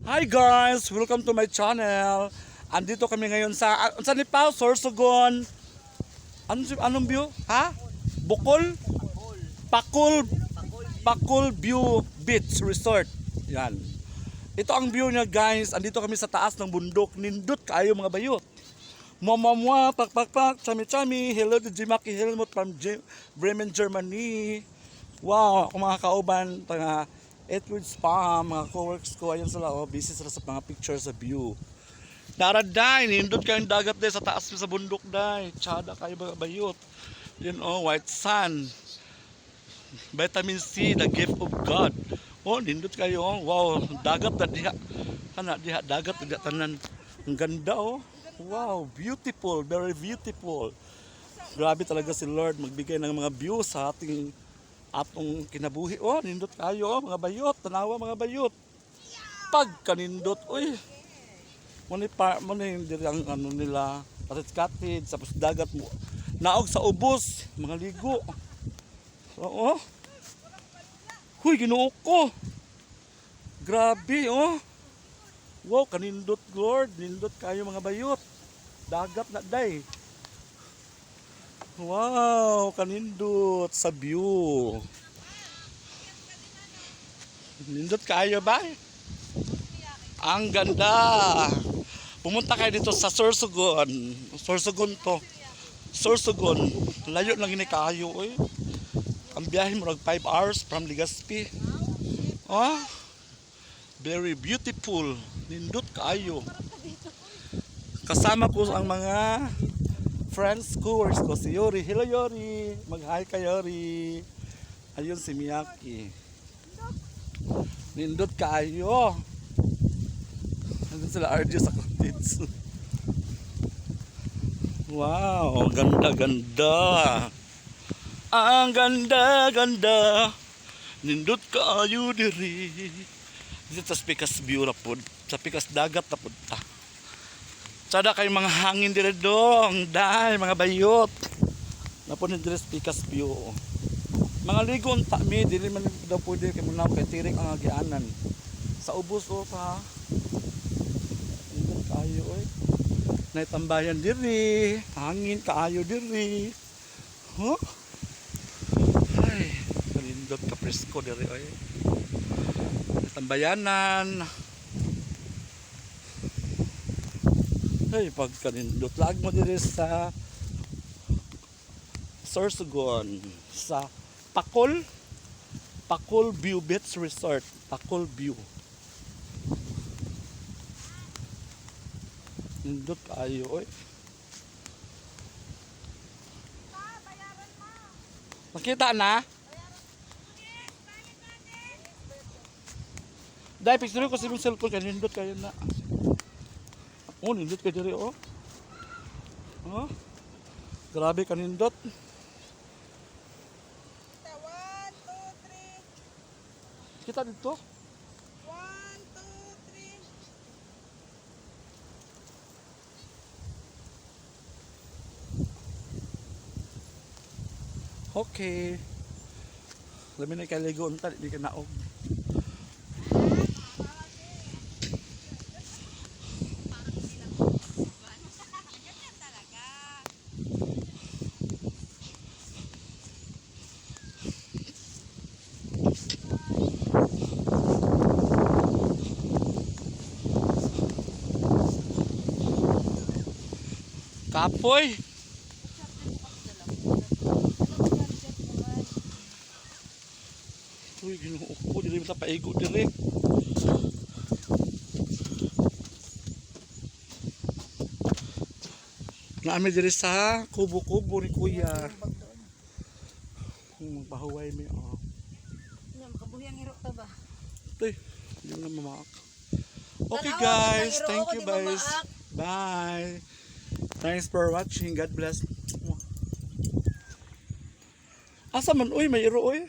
Hi guys! Welcome to my channel. Andito kami ngayon sa ni Pao, Sorsogon. Anong view? Ha? Bukol? Pakul Pakul View Beach Resort. Yan. Ito ang view niya, guys. Andito kami sa taas ng bundok. Nindot kaayo, mga bayot. Mwa mwa mwa, pak pak pak, chami chami. Hello to Jimaki Helmut from Bremen, Germany. Wow, ako mga kauban, taga Edward Spa, mga co-works ko, ayun sila, oh, busy sila sa mga pictures sa view. Tara day, nindot kayong dagat day sa taas sa bundok day. Tsada kayo, mga bayot. Yun oh, white sun. Vitamin C, the gift of God. Oh, nindot kayo oh. Wow, dagat na diha. Kana diha dagat na diha tanan. Ang ganda oh. Wow, beautiful, very beautiful. Grabe talaga si Lord magbigay ng mga view sa ating atong kinabuhi. Oh, nindot kayo oh, mga bayot, tanawa, mga bayot. Pagkanindot, uy. Muni pa muni diri ang ano nila, cottage cottage tapos dagat mo. Naog sa ubos, mga ligo. Oo. Huy, Ginoo ko. Grabe, oh. Wow, kanindot, Lord. Nindot kayo, mga bayot. Dagat na day. Wow, kanindot sa view. Nindot kayo ba? Ang ganda. Pumunta kayo dito sa Sorsogon. Sorsogon to. Sorsogon. Layo lang ini kaayo oy. Ang biyahe murag 5 hours from Legazpi. Oh, very beautiful. Nindot kaayo. Kasama ko ang mga friends, co-workers ko, si Yori. Hello, Yori. Mag-hi ka, Yori. Ayun si Miyaki. Nindot kaayo. Nandun sila RJ sa cottage. Wow, ganda ganda. Ang ganda ganda. Nindot kaayo diri. Dito sa Pikas View ra pod. Sa Pikas dagat na pod ta. Sada kay mga hangin dire dong, dahil mga bayot. Napon ni diri sa Pikas View. Mga ligo unta mi, dili man daw pwede kay munaw kay tirik ang agianan. Sa ubos o pa. Nindot kaayo oy. Naitambayan diri, hangin kaayo diri. Huh? Ay, kanindot ka presko diri oy. Tambayanan. Ay, pagkanindot lag mo diri sa Sorsogon sa Pakol Pakol View Beach Resort, Pakol View. Nindot kaayo oy. Nakita na? Dahil picture ko sa imong cellphone kay nindot kayo na. Oh, nindot kay diri oh. Oh. Grabe ka nindot. One, two, three. Kita dito. One, two, three. Okay. Lami na kaligo unta, di ka naog. Ganyan talaga. Kapoy. Uy, Ginoo ko, dili mo ta paigo diri. Naami diri sa kubo-kubo ni Kuya. Kung magpahuway mi oh. Nya makabuhi ang hiro ta ba? Uy, hindi mo na mamaak. Okay Tanawa, guys, nangiro thank ako, you di guys. mamaak. Bye. Thanks for watching. God bless. Asa man uy, may iro uy.